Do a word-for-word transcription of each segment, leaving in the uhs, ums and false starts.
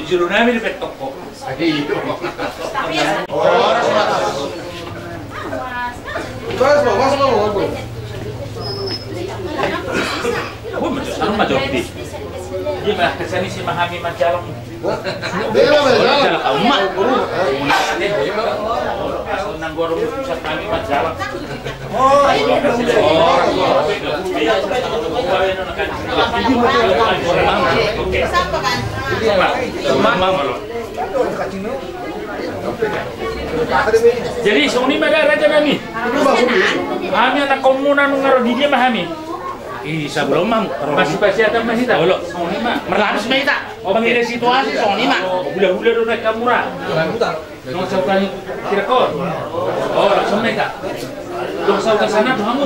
Jolo nami di petok ko. Gue mau sana mah jawab di. Dia mah kesana si Mahami mah jalan. Dia mah jalan. Jalan kau mah. Asal nang gorong pusat kami mah jalan. Jadi songon i ma da raja nami. Hami anak komuna nunga ro di dia ma hami. I sabulan ma. Masih pasti ada masih tak. Olo. Songon i ma. Merlapis ma ita. Oke. Pangida situasi songon i ma. Hula-hula do naik kamura. Nunga sahutan kira ko. Oh, langsung naik tak. Nunga sahutan sana do hamu.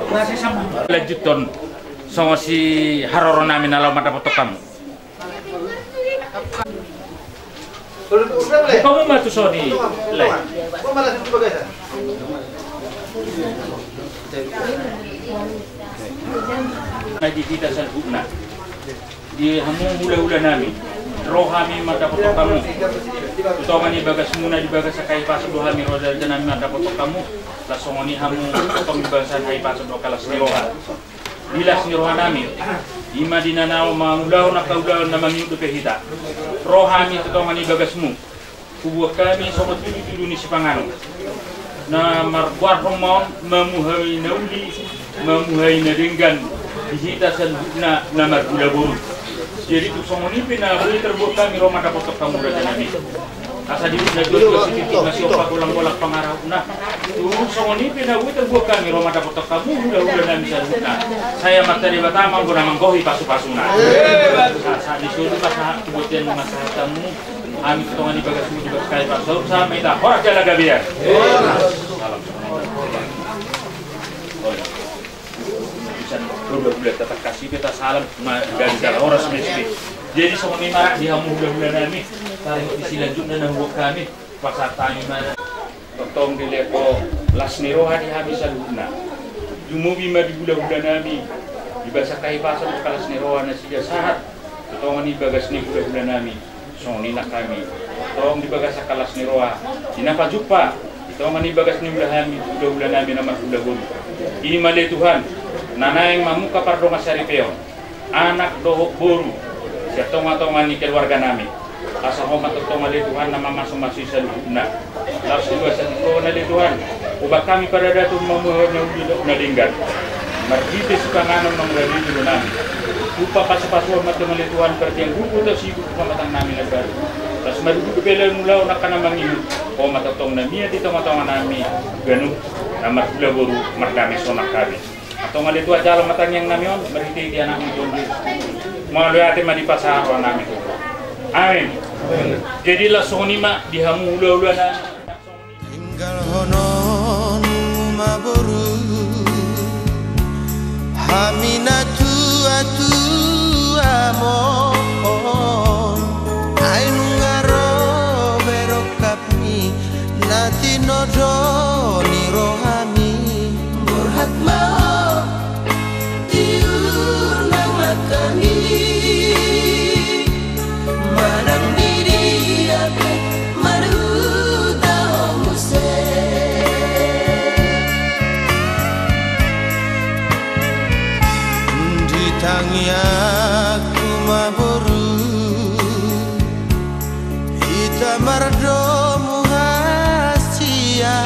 Masih sama. Lanjuton. Songon si haroro nami na laho mandapothon hamu. Buka ma tu soni. Na di hita saluhutna. Di hamu hula-hula nami. Ro hami mandapothon hamu. Tu tonga ni bagasmuna di bagasan hahipason do hami ro raja nami mandapothon hamu. Laos songon i hamu tongtong di bagasan hahipason do angka las ni roha. Di las ni roha nami, i ma di na naeng mangulahon angka ulaon na mangihut dope hita. Ro hami tu tonga ni bagasmu. Huboan hami songon tudu-tudu ni sipanganon. Na margoarhon ma on mamuhai na uli, mamuhai na denggan, di hita saluhutna na marhula boru. Jadi tung songon i pe na boi tarbuat hami ro mandapothon hamu raja nami. Asa di na dua dua sititi masih opa golang-golang pangarahutna. Tung songon i pe na boi tarbuat hami ro mandapothon hamu hula-hula nami saluhutna. Sai Amanta Debata ma anggo na manggohi pasu-pasuna. Sa di solu ma sahat tu botian ma sahat hamu. Hami tu tonga ni bagasmu di bagas hahipason sahat ma hita horas jala gabe. Salam. Bisa dua bulan tatangkas ipe ta salam ma gabe jala horas ma ipe. Jadi songon i ma di hamu hula-hula nami. Taringot di silanjutna na huboan hami. Pasahat hami ma. Tongtong dilehon las ni roha di hami saluhutna. Lumobi ma di hula-hula nami. Di bagasan hahipason angka las ni roha nasida sahat tu tonga ni bagas ni hula-hula nami. Songon i nang hami. Tong di bagasan angka las ni roha. Di na pajumpang. Di tonga ni bagas ni hula hami. Hula-hula nami na marhula boru. I ma ale Tuhan. Na naeng mamungka pardongan saripeon. Anak dohot boru. Sian tonga-tonga ni keluarga nami. Asa Ho ma tongtong ale Tuhan na mamasu-masui saluhutna. Laos di bagasan tingki on ale Tuhan, huboan hami paradaton mamuhai na uli dohot na denggan. Marhite sipanganon mangulahon jolo nami. Hupasu-pasu Ho ma tongtong ale Tuhan partingkian tu sibuk pamatang nami na baru. Laos marhite pe ulaon angka na mangihut, Ho ma tongtong na mian di tonga-tonga nami ganup na marhula boru mardame sonang hami. Antong ale Tuhan jalo ma tangiang nami on, marhite-hite Anakmu Tuhan Jesus. Mauliate ma dipasahat roha nami tu Ho. Amin. Jadi laos songon i ma di hamu hula-hula nami. Tinggalhononmu ma boru, hami na tua-tua mon. Ai nunga ro be rongkap na tinodo ni rohami. Borhat ma ho di ulaon nami. Manang di dia pe marhuta ho muse. Di tangiangku ma boru. Hita mardomu hasian,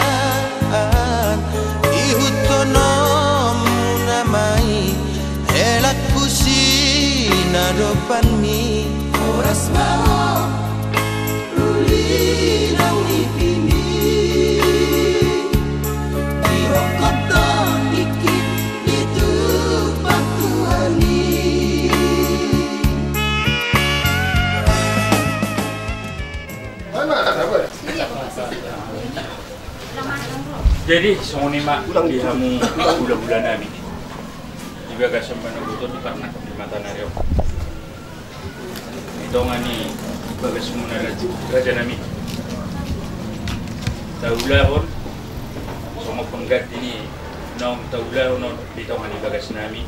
ihuthononmu nama i, helangku sinadopanmi. Horas ma ho, uli nang nipimi. Dirokkot do tingki ditumpang Tuhan i. Jadi songon i ma di hamu hula-hula nami. Di bagasan manogot on di parnangkap ni mata ni ari on. Di tonga ni bagasmuna raja, raja nami. Taulahon songon pangganti ni naung taulahon on di tonga ni bagas nami.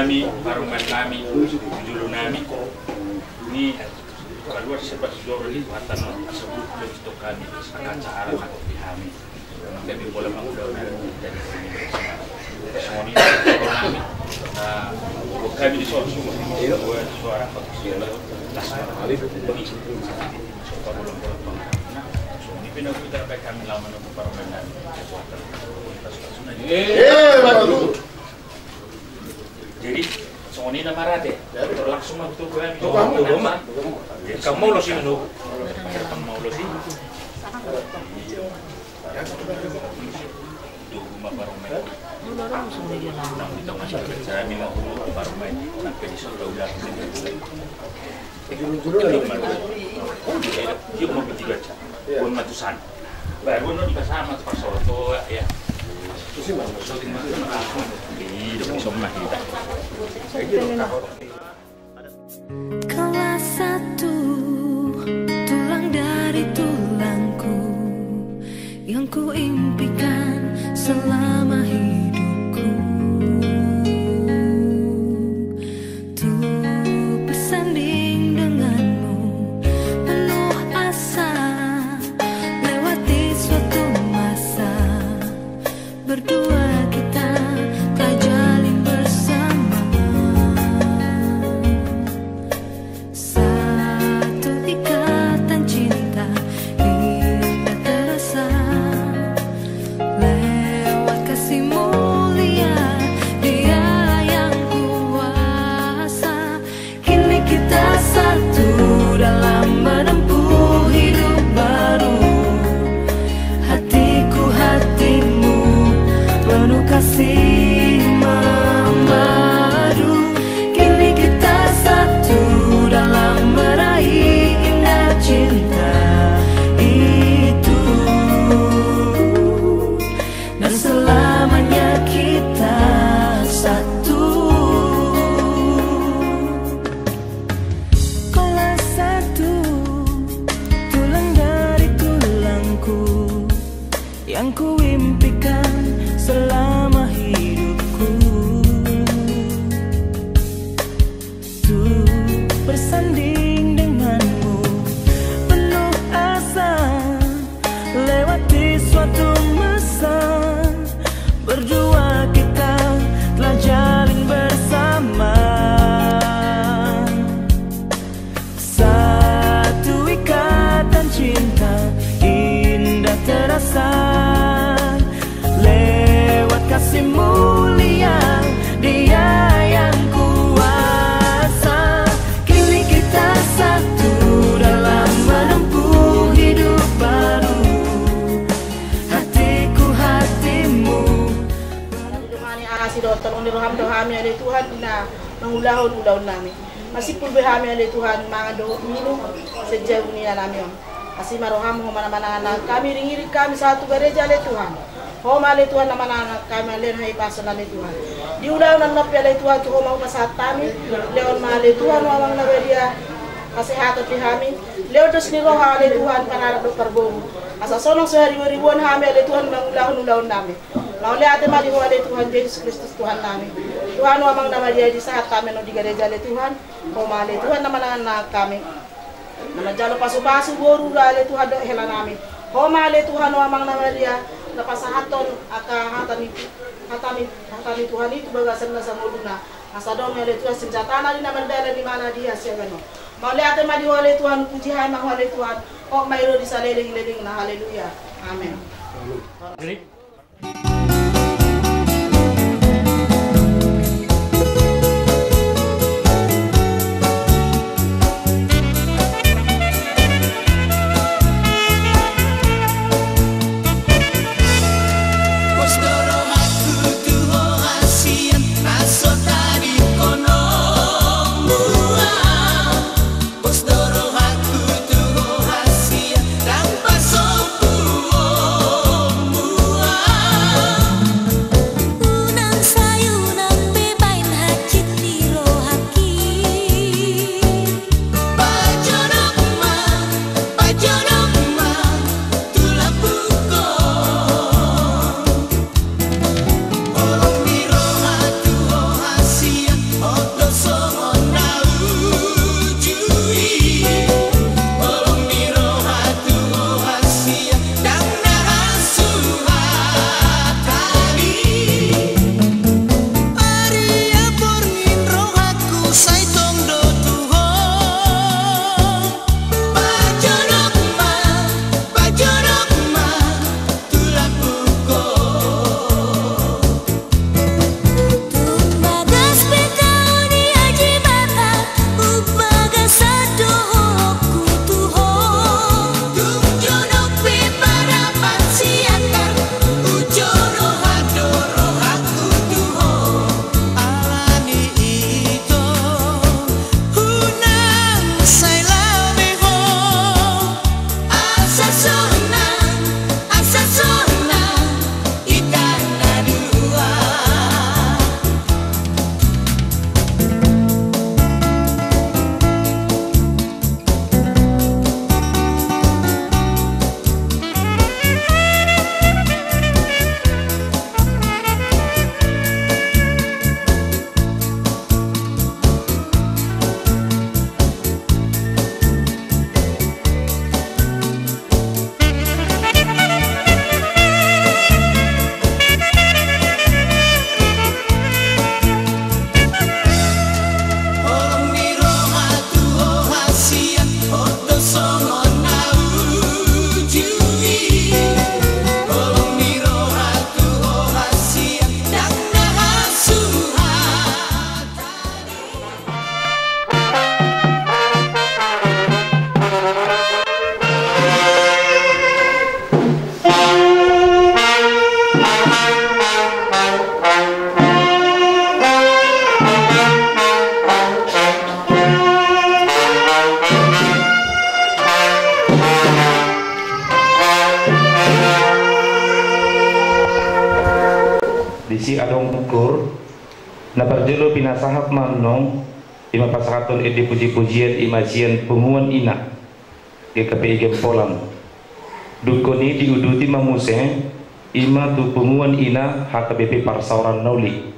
hami, parumaen nami, jolo nami. Ni, kaluar sepat jolo di Batam, asa buat lebih tok kami, akan cara takut di hami. Kami pola mangudau dari sini. Songon i, songon nami. Kami di sini, suara, suara, jadi, songon i nama rate. Langsung ma tu gua. Jadi, kamu mau lo sini, no? Kamu mau lo sini? Kaulah satu tulang dari tulangku yang kuimpikan selama hidupku, untuk bersanding denganmu, penuh asa lewati suatu masa. Berdua kita telah jalin bersama. Satu ikatan cinta indah terasa. Lewat kasih mulia Dia yang kuasa. Kini kita satu dalam menempuh hidup baru. Hatiku hatimu penuh kasih memadu. Kini kita satu dalam meraih indah cinta itu. Dan selamanya kita satu. Kaulah satu tulang dari tulangku yang kuimpikan selama hidupku, untuk bersanding denganmu, penuh asa lewati suatu masa. Berdua kita telah jalin bersama. Satu ikatan cinta indah terasa. Lewat kasih mulia Dia yang kuasa. Kini kita satu dalam menempuh hidup baru. Hatiku hatimu. Dongani asi dohot holong ni roham do hami ale Tuhan, na mangulahon ulaon nami. Masimpul be hami ale Tuhan mangan dohot minum sian jabu ni Anak-Mu on. Asi ma roham, Ho ma na manangan hami, iring-iring hami sahat tu gareja ale Tuhan. Ho ma ale Tuhan na manangan hami, ale na hahipason ale Tuhan. Di ulaon on pe ale Tuhan, tu Ho ma hupasahat hami. Lehon ma ale Tuhan, Ho Amang na badia, hasehaton di hami. Lehon dos ni roha ale Tuhan, paranak dohot parboru. Asa sonang so hariboriboan hami ale Tuhan mangulahon ulaon nami. Mauliate ma di Ho ale Tuhan Jesus Kristus Tuhan nami. Tuhan, Ho Amang na badia, disahat hami annon di gareja ale Tuhan. Ho ma ale Tuhan na manangan hami, na manjalo pasu-pasu boru ale Tuhan dohot hela nami. Ho ma ale Tuhan, Ho Amang na badia, na pasahathon angka hata ni, hata ni, hata ni Tuhan i tu bagasan na sangoluna. Asa adong ale Tuhan sinjatana di na mardalan, imana di hasiangan on. Mauliate ma di Ho ale Tuhan, puji hami ma Ho ale Tuhan. Ho ma i ro di saleleng-lelengna. Haleluya. Amen. Disi adong ukur, na parjolo pinasahat ma annon, i ma pasahathon ende puji-pujian i ma sian punguan ina, G K P I Gempolan. Dungkon i diuduti ma muse, i ma tu punguan ina H K B P Parsaoran na Uli.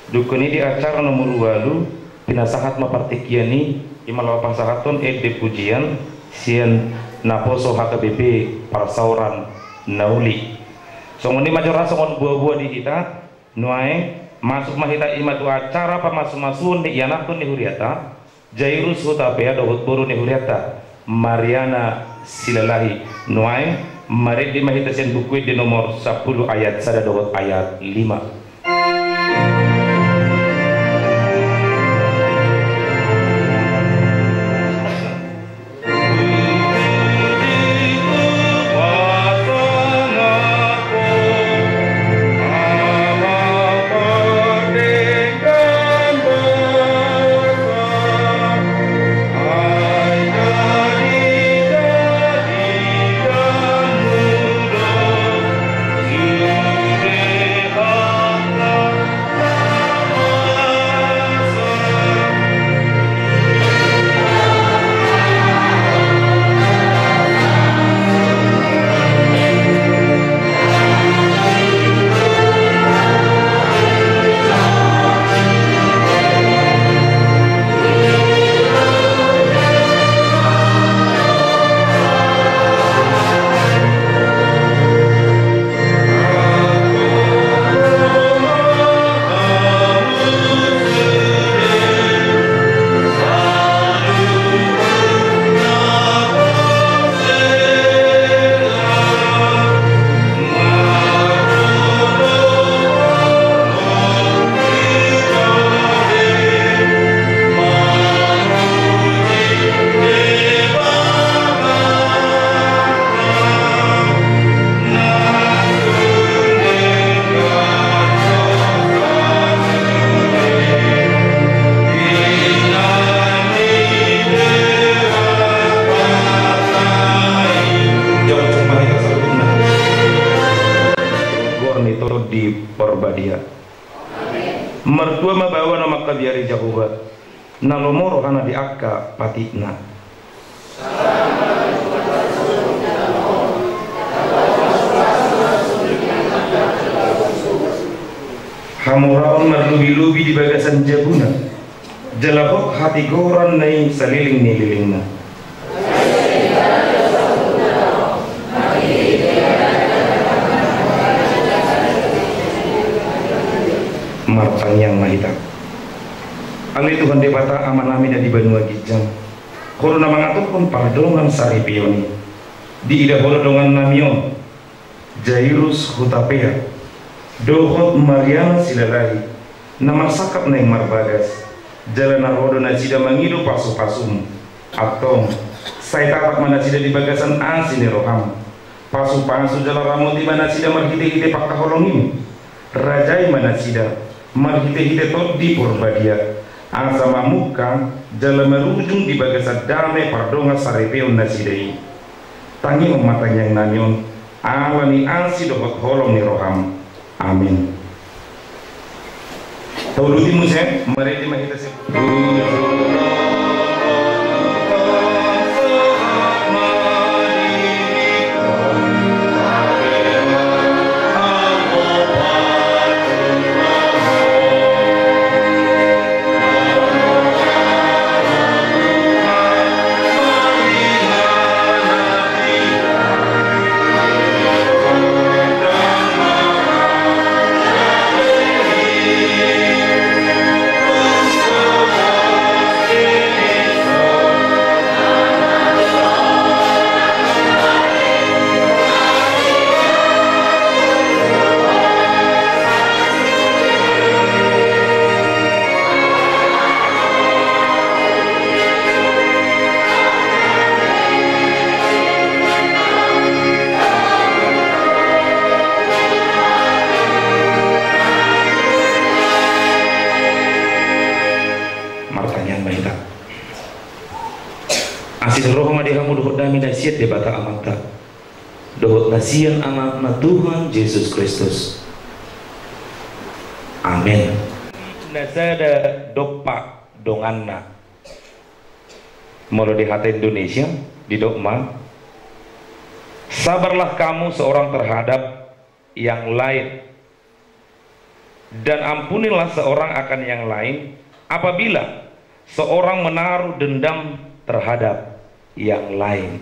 Dungkon i di acara nomor ualu, pinasahat ma partingkian i, i ma laho pasahathon ende pujian, sian naposo H K B P Parsaoran na Uli. Songon i ma jora songon buabua di hita, nuaeng, masuk ma hita i ma tu acara pamasu-masuon ni ianakhon ni huriata, Jairus Hutapea dohot boru ni huriata, Mariana Silalahi. Nuaeng, marende ma hita sian Buku Ende nomor sampulu ayat sada dohot ayat lima. Goar ni Tondi Porbadia. Martua ma baoa na mangkabiari Jahowa, na lomo rohana di angka patikna. Hamoraon marlobi-lobi di bagasan jabuna, jala hot hatigoran na i saleleng ni lelengna. Martangiang ma hita. Ale Tuhan Debata Amanami na di banua ginjang, Ho do na mangaturhon pardongan saripeon i. Diida Ho do dongannami on, Jairus Hutapea dohot Mariana Silalahi, na marsangkap naeng marbagas, jala na ro do nasida mangido pasu-pasum. Antong, sai tatap ma nasida di bagasan asi ni roham. Pasu-pasu jala ramoti ma nasida marhite-hite pangkaholongim. Rajai ma nasida marhite-hite Tondi Porbadia, asa mamungka jala marujung di bagasan dame pardongan saripeon nasida i. Tangihon ma tangiangnami on, ala ni asi dohot holong ni roham. Amin. Tauduti muse, marende ma hita se. Martangiang ma hita. Asi ni roha ma di hamu dohot dame na sian Debata Amanta dohot na sian Anakna Tuhan Jesus Kristus. Amen. Na sada dompak donganna. Molo di hata Indonesia, didok ma, sabarlah kamu seorang terhadap yang lain, dan ampunilah seorang akan yang lain apabila seorang menaruh dendam terhadap yang lain.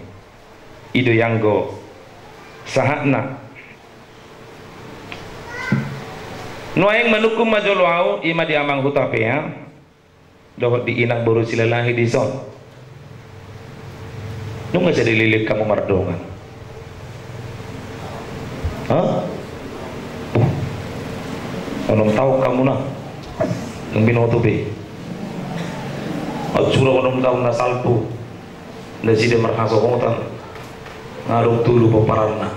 I do i anggo sahatna. Nuaeng manungkun ma jolo ahu, i ma di amang Hutapea dohot di inang boru Silalahi dison. Nunga sai dileleng hamu mardongan? Ha? Uh. Onom taon hamuna. Naung binoto be. Atsura onom taon na salpu. Nasida marhasohotan. Nga adong tolu pomparanna.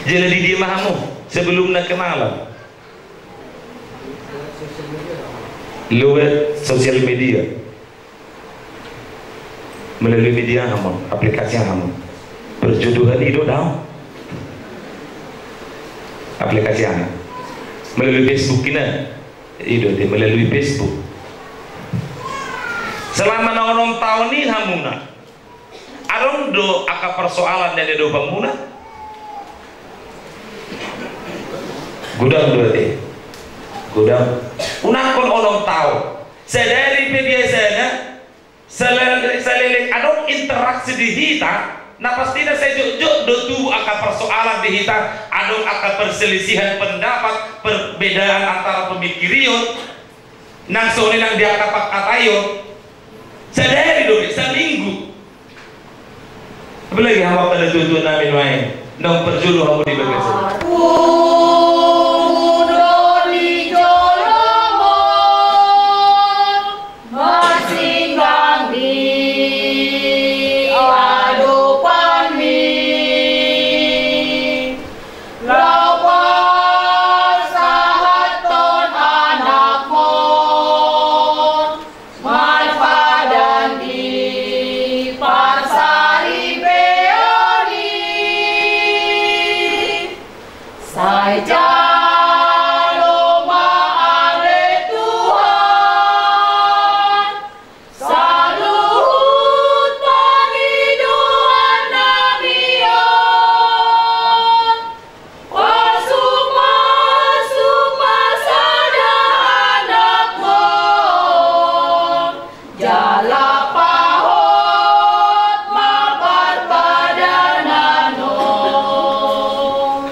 Jala di dia ma hamu sebelumna kenalan? Lewat sosial media. Melalui media aha ma on? Aplikasi aha ma on? Perjodohan i do dao. Aplikasi aha? Melalui Facebook i na. I do te, melalui Facebook. Selama na onom taon i hamuna, adong do angka persoalan na niadopanmuna? Godang do ate. Godang. Unangkon onom taon. Sadari pe biasana, saleleng, saleleng adong interaksi di hita, na pastina sai jotjot do tubu angka persoalan di hita, adong angka perselisihan pendapat, perbedaan antara pemikirion, nang songon i nang di angka pangkataion. Sadari dope, saminggu. Apalagi hamu angka natuatua nami nuaeng, naung parjolo hamu di bagasan. Masinggang di adopanmi, laho pasahathon anakmon, marpadan di parsaripeon i. Sai jalo ma ale Tuhan, saluhut pangidoan nami on. Pasupasu ma sada anakmon, jala pahot ma parpadanan on.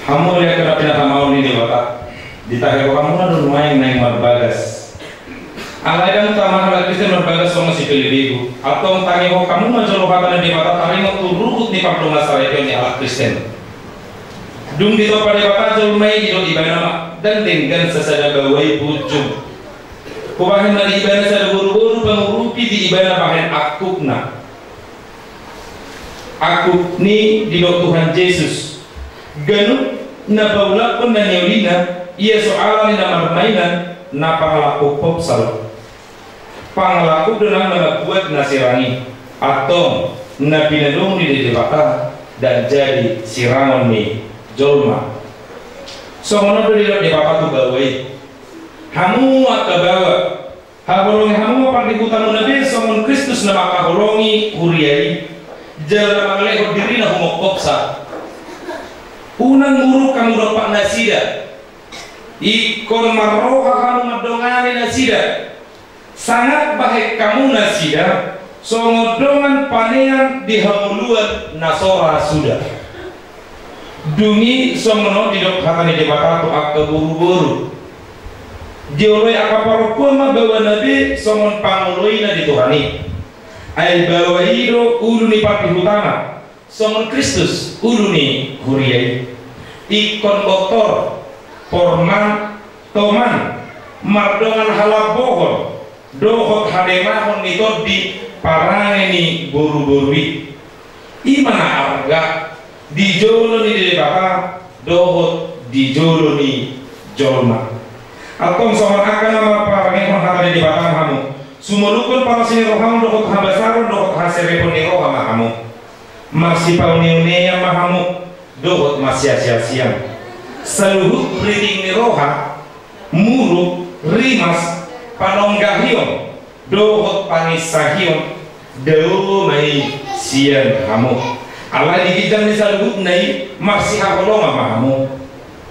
Hamu angka na pinatamaon ni Debata, ditangihon hamu ma do nuaeng naeng marbagas. Alai ndang tama halak Kristen marbagas songon sipelebegu. Antong tangihon hamu ma jolo hata ni Debata taringot tu ruhut ni pardongansaripeon ni halak Kristen. Dung ditompa Debata jolma i, didok Ibana ma, ndang denggan sasada baoa i punjung. Hubahen ma di ibana sada boruboru pangurupi di ibana bahen angkupna. Angkup ni didok Tuhan Jesus, ganup na paulakhon na niolina, ia so ala ni na marmainan, na pangalakup hop salo. Pangalakup do nang na mambuat na sirang i, antong na pinadong ni Debata ndang jadi sirangon ni jolma. Songon on do didok Debata tu baoa i. Hamu angka baoa, haholongi hamu ma pardihutamuna be songon Kristus na mangkaholongi huria i, jala na mangalehon dirina humongkopsa. Unang muruk hamu dompak nasida. Ingkon marroha hamu mandongani nasida. Sangap bahen hamu nasida songon dongan panean di hangoluan na so ra suda. Dung i songon on didok hata ni Debata tu angka boruboru. Dioloi angka parompuan ma baoana be songon pangoloina di Tuhan i. Ai baoa i do ulu ni pardihutana, songon Kristus ulu ni huria i. Ingkon gontor, porman, toman, mardongan halambohon dohot hademahon ni tondi parange ni boruboru i. I ma na arga di jolo ni Debata dohot di jolo ni jolma. Antong songon angka na marparangehon hata ni Debata ma hamu. Sumolukhon parasi ni rohamu dohot habasaron dohot haserepon ni roha ma hamu. Marsipaoneonean ma hamu dohot marsiasiasian. Saluhut riting ni roha, muruk, rimas, panonggahion dohot panginsahion, dao ma i sian hamu. Alai di ginjang ni saluhutna i marsihaholongan ma hamu.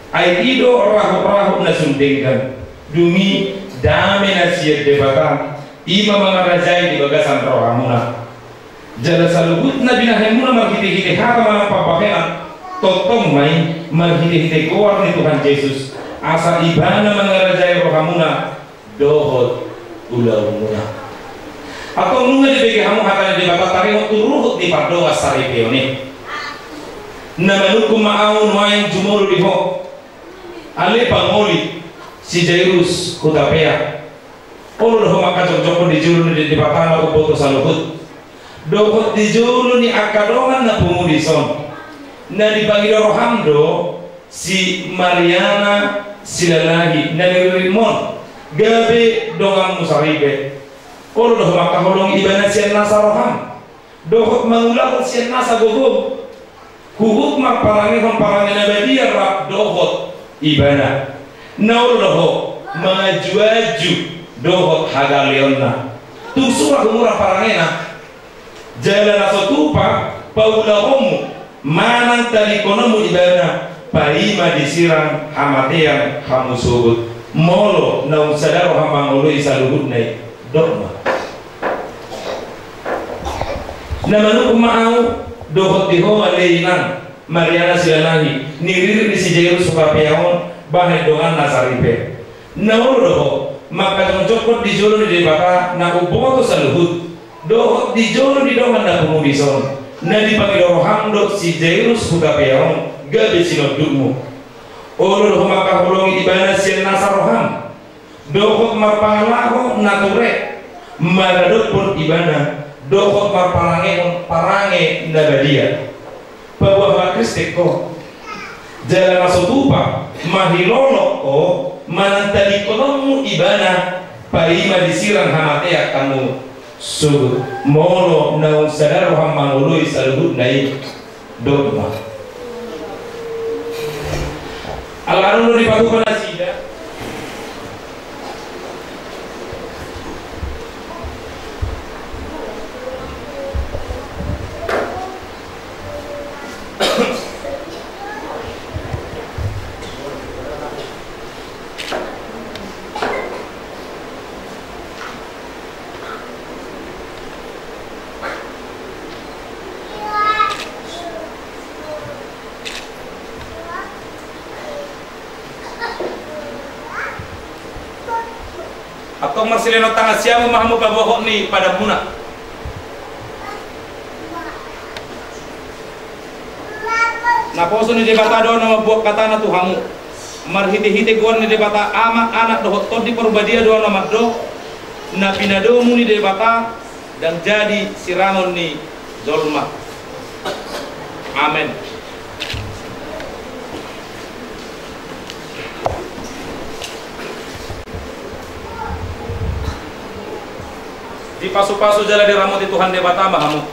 Ai i do rahutrahut na sun denggan. Dung i dame na sian Debata, i ma mangarajai di bagasan rohamuna. Jala saluhutna binahenmuna marhitehite hata manang pambahenan, tongtong ma i marhitehite goar ni Tuhan Jesus, asa Ibana mangarajai rohamuna dohot ulaonmuna. Antong nunga dibege hamu hata ni Debata taringot tu ruhut ni pardongansaripeon i. Na manungkun ma ahu nuaeng jumolo di ho, ale pangoli, si Jairus Hutapea. Olo do ho mangkajongjonghon di jolo ni Debata na umboto saluhut dohot di jolo ni angka dongan na pungu dison. Na dipangido roham do si Mariana Silalahi na niriritmon gabe donganmu saripe. Olo do ho mangkaholongi ibana sian nasa roham dohot mangulahon sian nasa gogom. Huhut marparangehon parange na badia rap dohot ibana. Na olo do ho mangajuaju dohot hagaleonna. Tung sura humurang parangena. Jala na so tupa paulahonmu manang tadingkononmu ibana, paima disirang hamatean hamu sogot. Molo naung sada roham mangoloi saluhutna i, dok ma. Na manungkun ma ahu dohot di ho ale inang Mariana Silalahi, niririt ni si Jairus Hutapea on, bahen donganna saripe. Na olo do ho mangkajongjongkon di jolo ni Debata na umboto saluhut, dohot di jolo ni dongan na pungu dison, na dipangido roham do si Jairus Hutapea on gabe sinondukmu. Olo do ho mangkaholongi ibana sian nasa roham, dohot marpangalaho na ture, maradophon ibana, dohot marparangehon parange na badia. Paboa ho ma Kristen ho, jala na so tupa mahilolok ho manantadingkononmu ibana, paima disirang hamatean hamu. Sogot molo naung sada roham mangoloi saluhutna i. Dok ma. Ala adong do dipatupa nasida. Antong marsilehonon tangan siamun ma hamu paboahon ni padanmuna. Naposo ni Debata do na mambuat hatana tu hamu. Marhitehite goar ni Debata Ama, Anak dohot Tondi Parbadia do na mandok, na pinadomu ni Debata ndang jadi sirangon ni jolma. Amen. Dipasupasu jala diramoti Tuhan Debata ma hamu.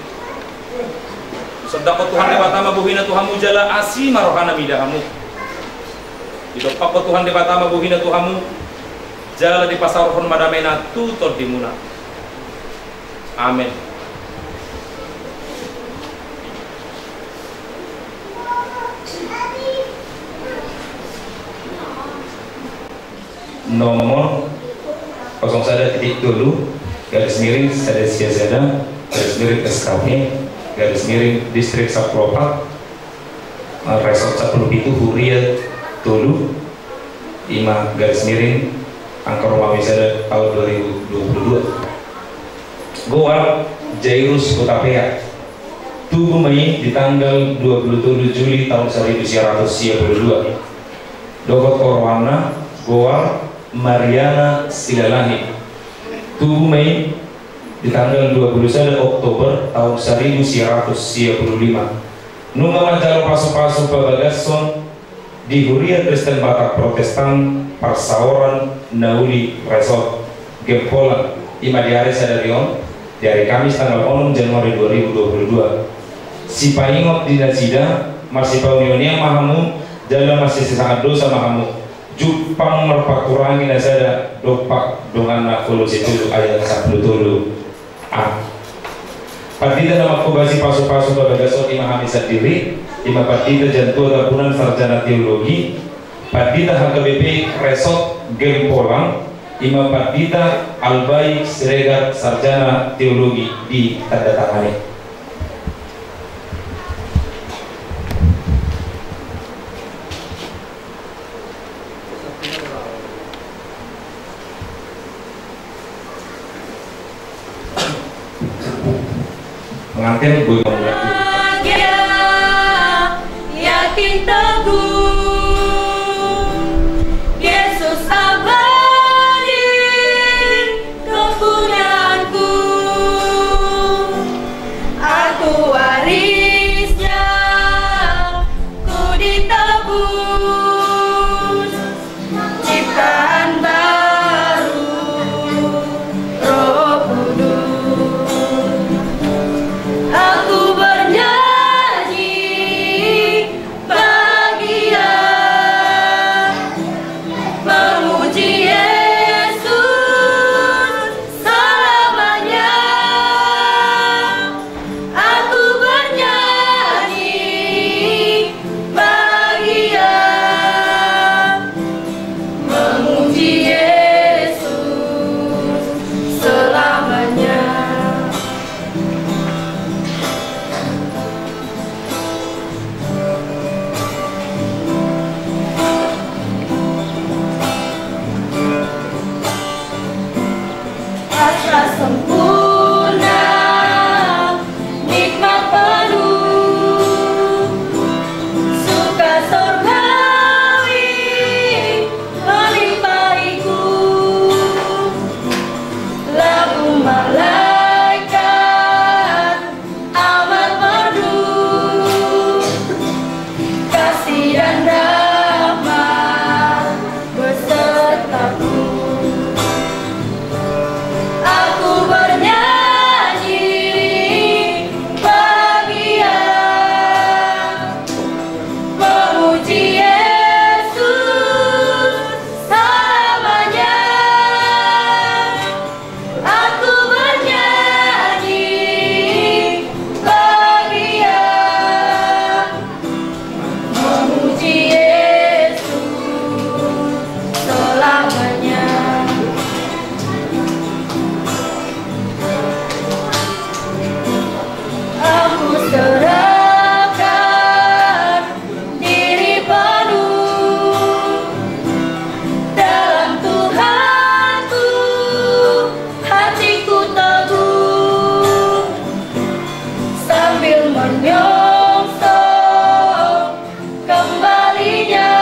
Sondanghon Tuhan Debata ma bohina tu hamu jala asi ma rohana mida hamu. Didompakhon Tuhan Debata ma bohina tu hamu jala dipasaorhon ma damena tu tondimuna. Amen. Nomor kosong sada titik tolu, garis miring sada sia sada, garis miring S K P, garis miring Distrik sampulu opat, Resort sampulu pitu, Huria tolu, ima garis miring angka Romawi sada tahun dua ribu dua puluh dua. Goar Jairus Hutapea. Tubu ma i di tanggal dua puluh tolu Juli tahun saribu sia ratus sia puluh dua. Dohot oroanna goar Mariana Silalahi. Tubu ma i di tanggal dua puluh sada Oktober tahun saribu sia ratus sia puluh lima. Nunga manjalo pasupasu pabagason di Huria Kristen Batak Protestan Parsaoran Nauli Resort Gempolan, ima di ari sadari on, di ari Kamis tanggal onom Januari dua ribu dua puluh dua. Sipaingot di nasida, marsipauni-unian ma hamu, jala marsisesangan dosa ma hamu. Jumpang marpangkurangi na sada dompak donganna Kolose tolu ayat sampulu tolu. A. Pandita na mangkobasi pasupasu pabagason ima hami sandiri, ima Pandita Jantua Tambunan sarjana teologi, Pandita H K B P Resort Gempolan, ima Pandita Albai Siregar sarjana teologi ditandatangani. Pengantin, boi pemula. Bahagia, yakin teguh, Yesus abadi kepunyaanku. Aku warisnya, ku ditebus. Ciptaan baru, Roh Kudus. Aku ber- Teguh sambil menyongsong kembalinya,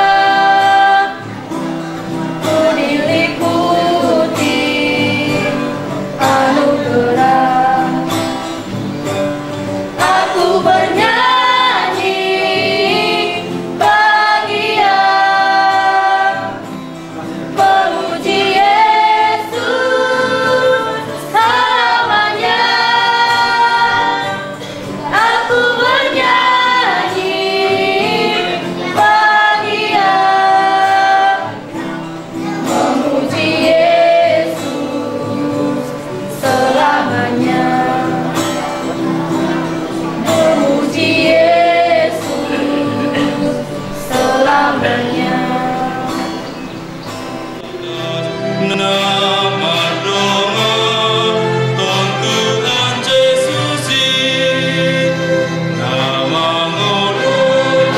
ku diliputi anugerah. Aku bernyanyi bahagia, memuji Yesus selamanya. Aku bernyanyi bahagia, memuji Yesus selamanya. Memuji Yesus selamanya. Na mardongan Tuhan Jesus i, na mangoloi.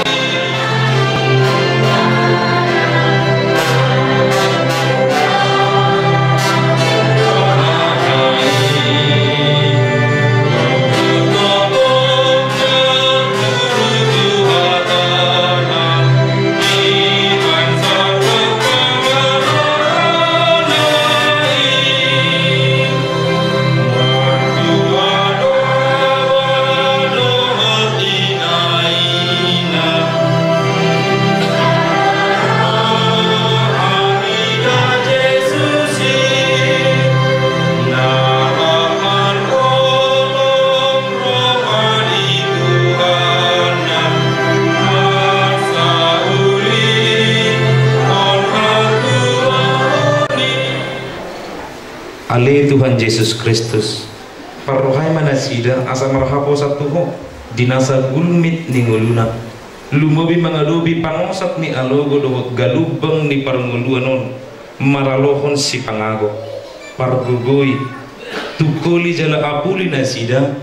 Ale Tuhan Jesus Kristus, parrohai ma nasida asa marhaposan tu Ho di nasa gulmit ni ngoluna, lumobi mangadopi pangosap ni alogo dohot galumbang ni parngoluan on, maralohon sipangago, pargogoi, tungkoli jala apuli nasida,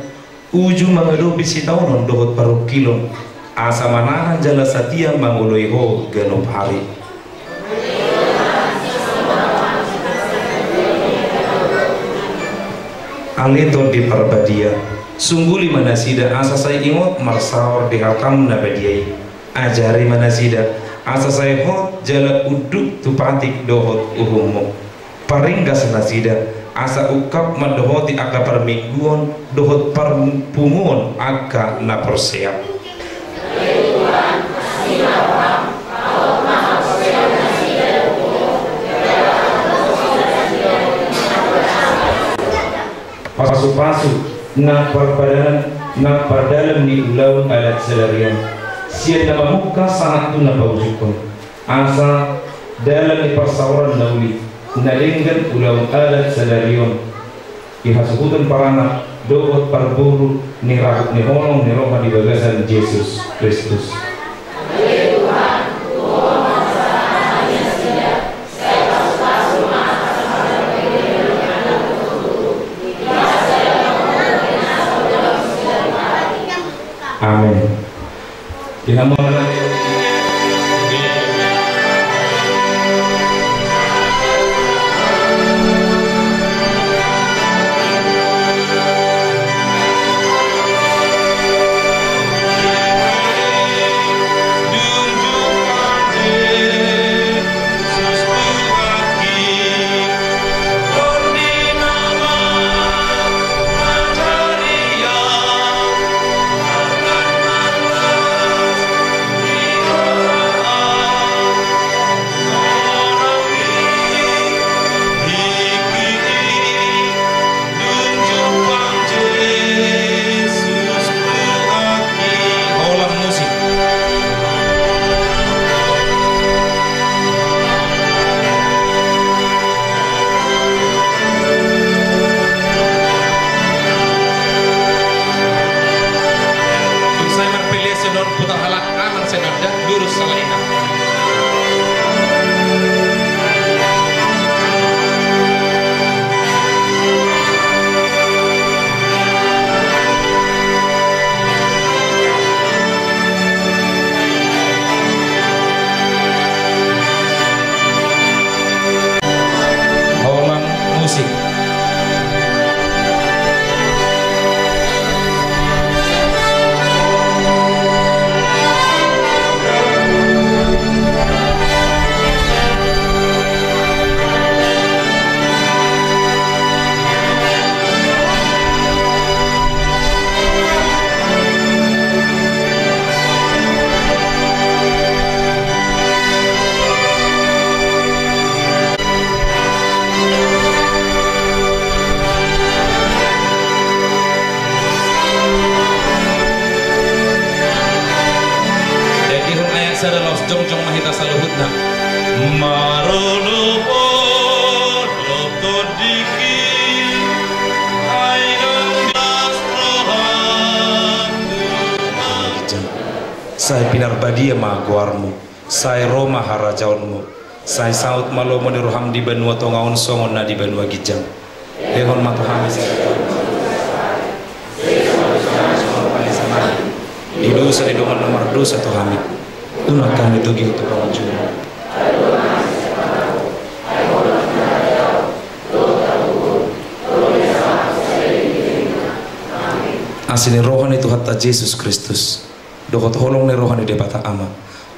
uju mangadopi sitaonon dohot parungkilon, asa manahan jala satia mangoloi Ho ganup ari. Ale Tondi Parbadia, sungguli ma nasida asa sai ingot marsaor di hataM na badia i. Ajari ma nasida asa sai hot jala unduk tu patik dohot uhumMu. Paringgas nasida asa ungkap mandohoti angka parmingguon dohot parpunguon angka na porsea. Pasupasu nang parpadalan, nang pardalan ni ulaon adat sadari on, sian na mamungka sahat tu na paujukhon. Asa dalan ni parsaoran na uli na denggan ulaon adat sadari on, di hasuhuton paranak dohot parboru ni ragam ni holong ni roha di bagasan Jesus Kristus. Amen. Di hamu anak. Holan musik. Tung sai marpeleson on putar halak. Aman sai nanda lurus sala inang. Holan musik. Jongjong ma hita saluhutna. Marolopolop tondingki, ai dong las rohangku. Sai pinarbadia ma goarmu, sai ro ma harajaonmu, sai saut ma lomo ni roham di banua tonga on songon na di banua ginjang. Lehon ma tu hami sadari on. Di dosa ni dongan na mardosa tu hami. Unang hami togihon tu pangunjunan. Asi ni roha ni Tuhanta Jesus Kristus, dohot holong ni roha ni Debata Ama,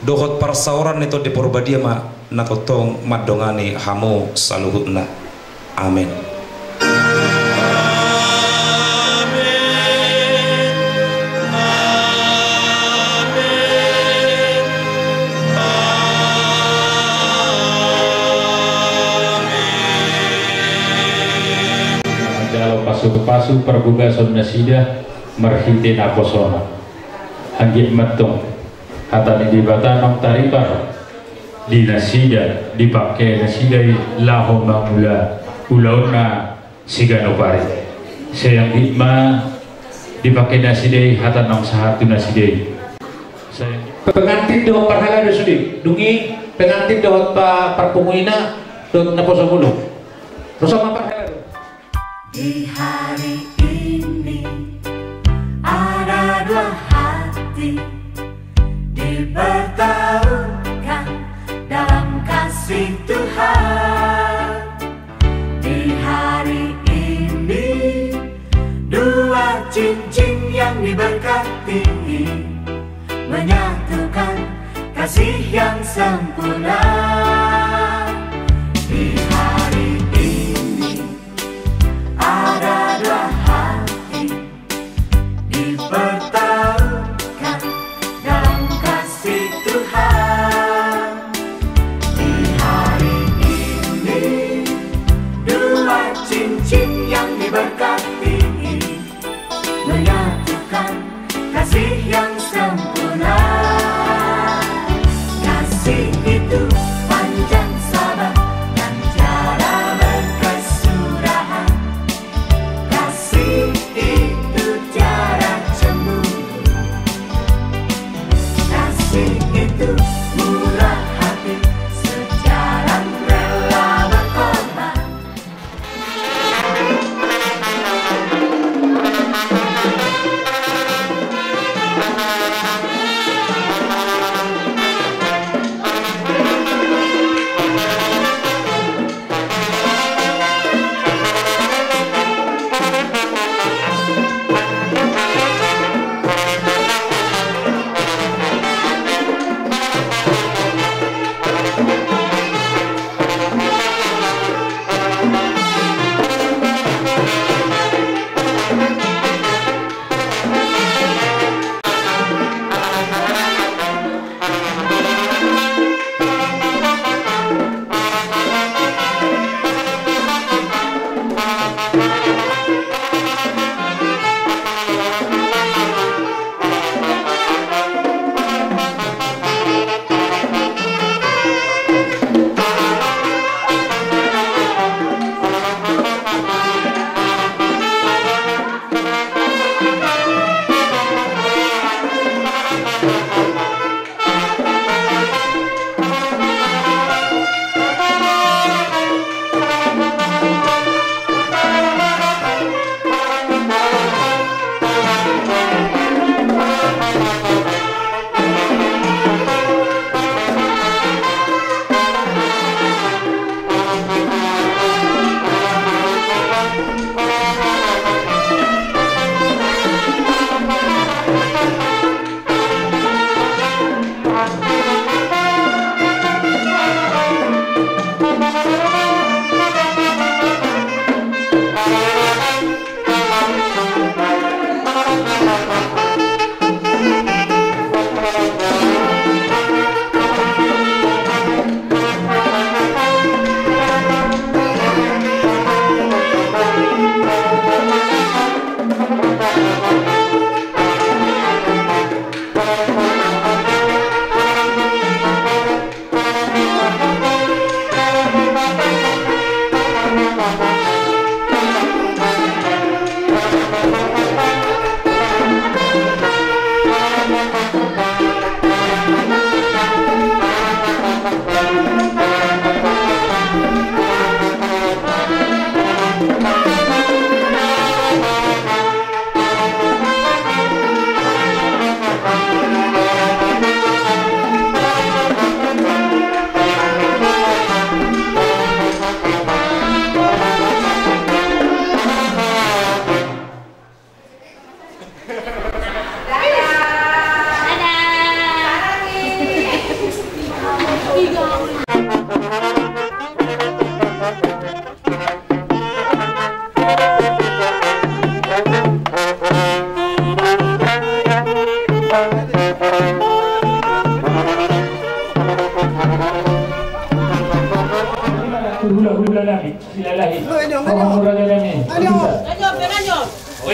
dohot parsaoran ni Tondi Porbadia ma na tongtong mandongani hamu saluhutna. Amen. Manjalo pasupasu parbagason nasida marhite naposona. Anggiat ma antong hata ni Debata naung taripar di nasida, dipangke nasida i laho mangula ulaonna siganup ari. Sai anggiat ma dipangke nasida i hata naung sahat tu nasida i. Sai anggiat. Pengantin dohot parhalado sude, dung i pengantin dohot pa-, parpunguina dohot naposo mulu. Ro ma parhalado. Di hari ini ada dua hati dipertaruhkan dalam kasih Tuhan. Di hari ini dua cincin yang diberkati menyatukan kasih yang sempurna. Di hari ini ada dua hati dipertaruhkan dalam kasih Tuhan. Di hari ini dua cincin yang diberkati menyatukan kasih yang sempurna. Kasih itu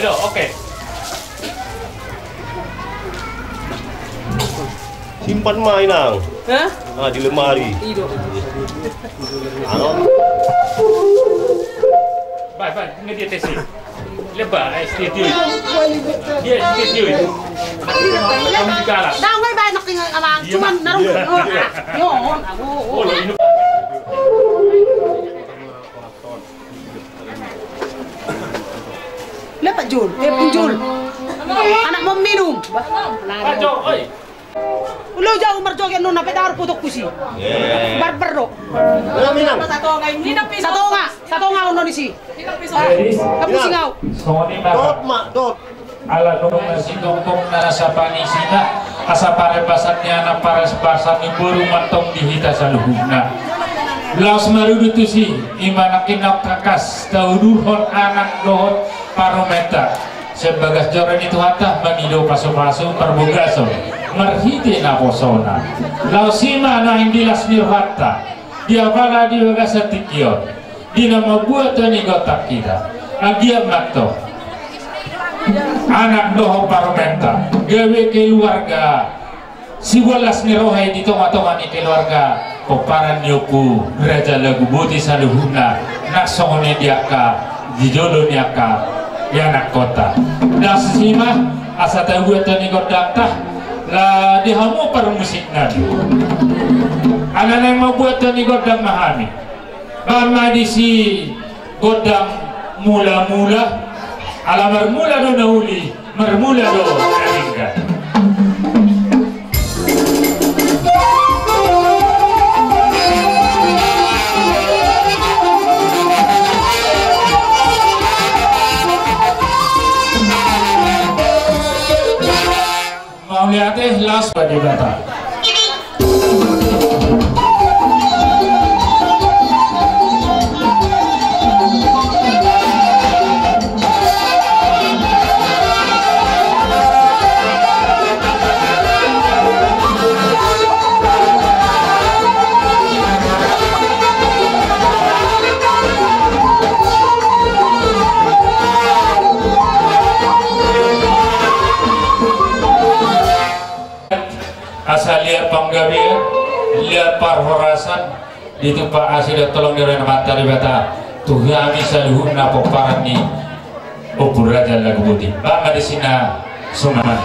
Oke. Simpan ma, Inang. Hah? Ah, di lemari. Ido. Anu. Baik, baik, ini dia tesi. Lebar, eh, studio. Dia studio. Kamu di galas. Dah, gue banyak tinggal sama, cuman naruh. Iya. Oh, ah, yo, oh, oh. Oh, ini. Lepat, Jul. Eh, Jul. Anak mau minum. Ajo, oi. Ulo jauh merjoget nona, petar putuk kusi. Barber do. Satonga, satonga ono di si. Kamu singau. Dot, Mak, dot. Ala nunga sinongkong na rasa panisina, asa parebasan ni anak, parebasan ni boru mantong di hita saluhutna. Laos marudut tusi, ima nangkin na tangkas taudurhon anak dohot parumenta. Sian bagas joro ni Tuhanta mangido pasupasu parbagason marhite naposona. Laos ima naeng di las ni rohanta, di apala di bagasan tingki on, di na mambuat ni gondang hita. Anggiat ma antong anak dohot parumenta, gabe keluarga siboan las ni roha i di tongatonga ni keluarga pomparan ni Ompu Raja Laguboti saluhutna, nang songon i di angka, di jolo ni angka ianakhonta. Dang sisima asa tabuat ni gondangta, la di hamu parmusiknami. Ala naeng mambuat ni gondang ma hami. Baen ma disi gondang mulamula, ala marmula do na uli, marmula do na denggan. Mauliate, las ba Debata. Asa liat panggabean, liat parhorasan, ditumpak asi dohot holong ni roha ni Amanta Debata tu hami saluhutna pomparan ni Ompu Raja Laguboti. Baen ma disi na sumaman.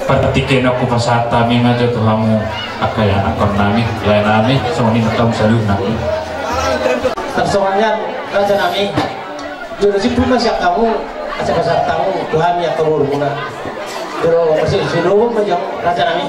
Partingkian on hupasahat hami ma jo tu hamu angka ianakhonnami, laenami, songon i ma hamu saluhutna. Tarsongon i, rajanami. Jolo simpul ma sian hamu, asa pasahat hamu tu hami angka borumuna. Jolo marsilobo ma jo, rajanami.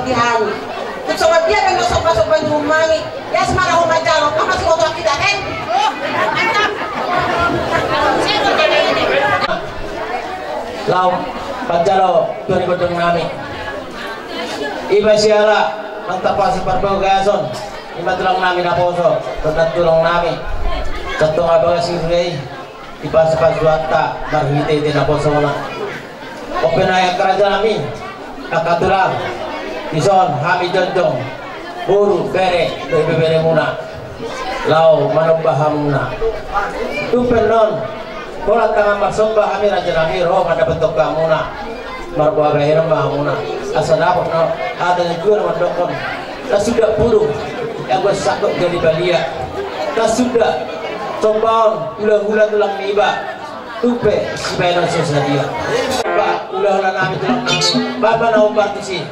Di hami. Songon dia pe na somba-somba ni umami. Ia semana ho manjalo, mama si oto kita kan. Laho manjalo tu ni gondang nami. Iba siala mantampasi parbagason. Ima tulang nami naposo dohot tulang nami. Santong abagas i. Dipasu-pasu Tuhanta marhite-hite naposona. Ope na angka raja nami, angka tulang, dison hami jongjong, boru, bere dohot ibeberemuna, laho manomba hamuna. Tung pe annon holan tangan marsomba hami raja nami ro mandapothon hamuna. Marboa bahenon ma hamuna asa dapot na hata ni jua na mandokkon: Na suda pudung, ia anggo sangkot jadi balian. Na suda sombaon hula-hula tulang niba, tung pe sibahenon so sadia. Ba hula-hula nami tulang nami, bapa na umbar tusi.